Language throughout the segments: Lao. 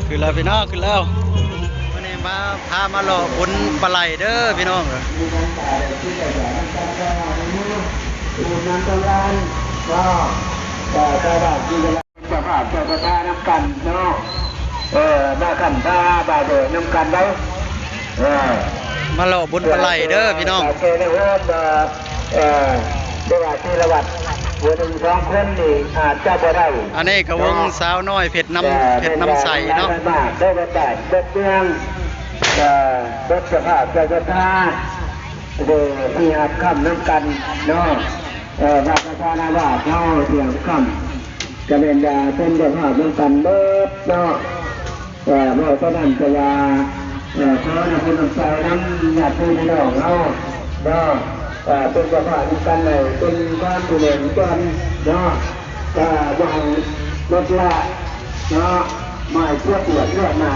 ຂຶ້ນແລ້ວພີ່ນ້ອງ ຂຶ້ນແລ້ວ. ມື້ນີ້ມາ ພາມາເລາະບຸນປາໄຫຼເດີພີ່ນ້ອງ. ເຈົ້າພາບເຈົ້າສະຖານຳກັນເນາະ ເອີ ມາຄຳພາບາດເດີນຳກັນໄດ໋ ເອີ ມາເລາະບຸນປາໄຫຼເດີພີ່ນ້ອງ. ເອີ ເອີ ເພາະວ່າເທລະວັດຜູ້ໜຶ່ງສອງຄົນນີ້ອາດຈະບໍ່ໄດ້. ອັນນີ້ກະວົງສາວນ້ອຍເພັດນ້ຳ ເອີ ເພັດນ້ຳໃສເນາະ ເບິດບ້ານເບິດເມືອງ ເອີ ເບິດເຈົ້າພາບເຈົ້າສະຖານ ເອີ ທີ່ຮັບຄຳນຳກັນເນາະ. ເອີ ວັດພະທານາວາດເຮົາທີ່ຮັບຄຳ ກະແມ່ນວ່າເປັນເຈົ້າພາບນຳກັນເບິດເນາະ. ເອີ ເພາະສະນັ້ນກະວ່າ ເອີ ຂໍນຳບຸນນຳໃຈນຳຍາດຕິພີ່ນ້ອງເຮົາເນາະ ເອີ ເປັນເຈົ້າພາບນຳກັນ ໃຫ້ເປັນຄວາມທີ່ແໜ້ນແກ່ນເນາະ ກະບໍ່ໃຫ້ລົດລະເນາະ ບໍ່ໃຫ້ເສຍປຽບເສຍໜ້າ.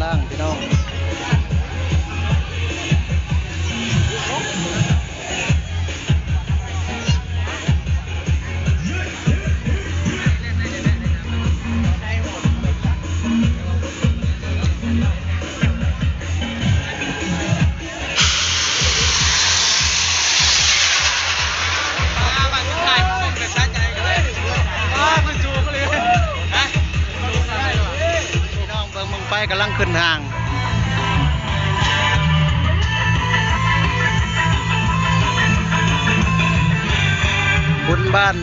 ລ່າງພີ່ນ້ອງ. ພີ່ນ້ອງເບິ່ງ ໄຟກຳລັງຂຶ້ນຫ້າງ ບຸນບ້ານ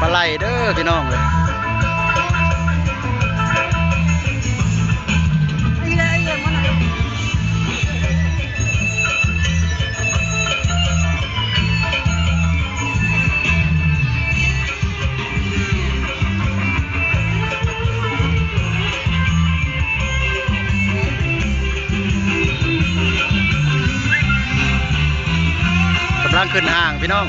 ປາໄຫຼເດີພີ່ນ້ອງເອີຍ. ກຳລັງຂຶ້ນຫ້າງພີ່ນ້ອງ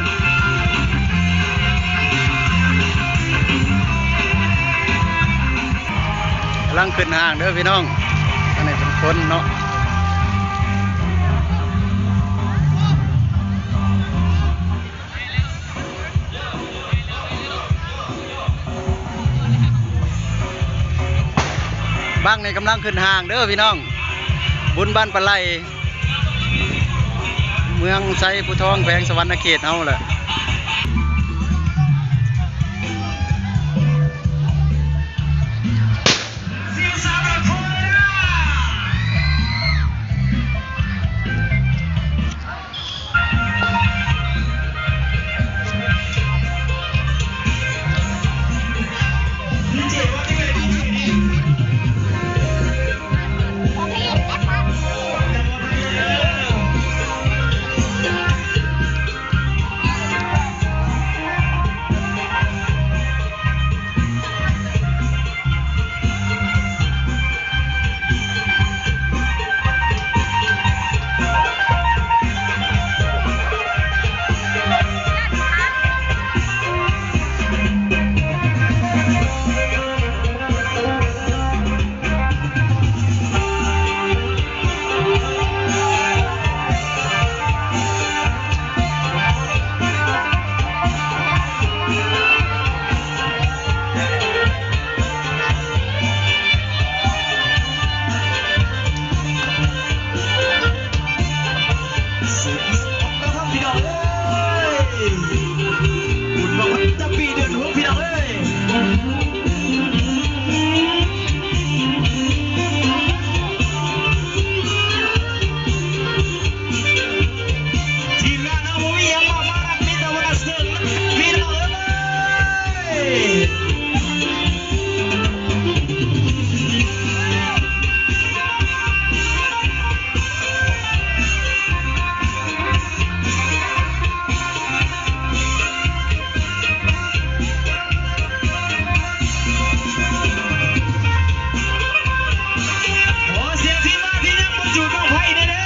ກຳລັງຂຶ້ນຫ້າງເດີພີ່ນ້ອງ. ອັນນີ້ເປັນຄົນເນາະ. ບັ້ງນີ້ກຳລັງຂຶ້ນຫ້າງເດີພີ່ນ້ອງ ບຸນບ້ານປາໄຫຼ ເມືອງໄຊພູທອງ ແຂວງສະຫວັນນະເຂດເຮົາແຫຼະ. ບຸນປະມານຈະປີເດືອນຫົກ ພີ່ນ້ອງເອີຍ. ທີມງານເຮົາບໍ່ມີຫຍັງມາ ມາຮັບມິດຕະເວີເຊີນ ພີ່ນ້ອງເອີຍ. ຂໍສຽງທີມງານທີ່ຍັງບໍ່ຈູດບັ້ງໄຟແດ່ເດີ.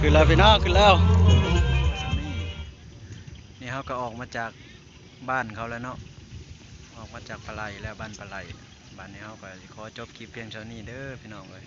ຂຶ້ນແລ້ວພີ່ນ້ອງ ຂຶ້ນແລ້ວ. ນີ້ເຮົາກໍອອກມາຈາກບ້ານເຂົາແລ້ວເນາະ ອອກມາຈາກປາໄຫຼແລ້ວ ບ້ານປາໄຫຼ. ບາດນີ້ເຮົາກໍຊິຂໍຈົບຄລິບພຽງເທົ່ານີ້ເດີພີ່ນ້ອງເອີຍ.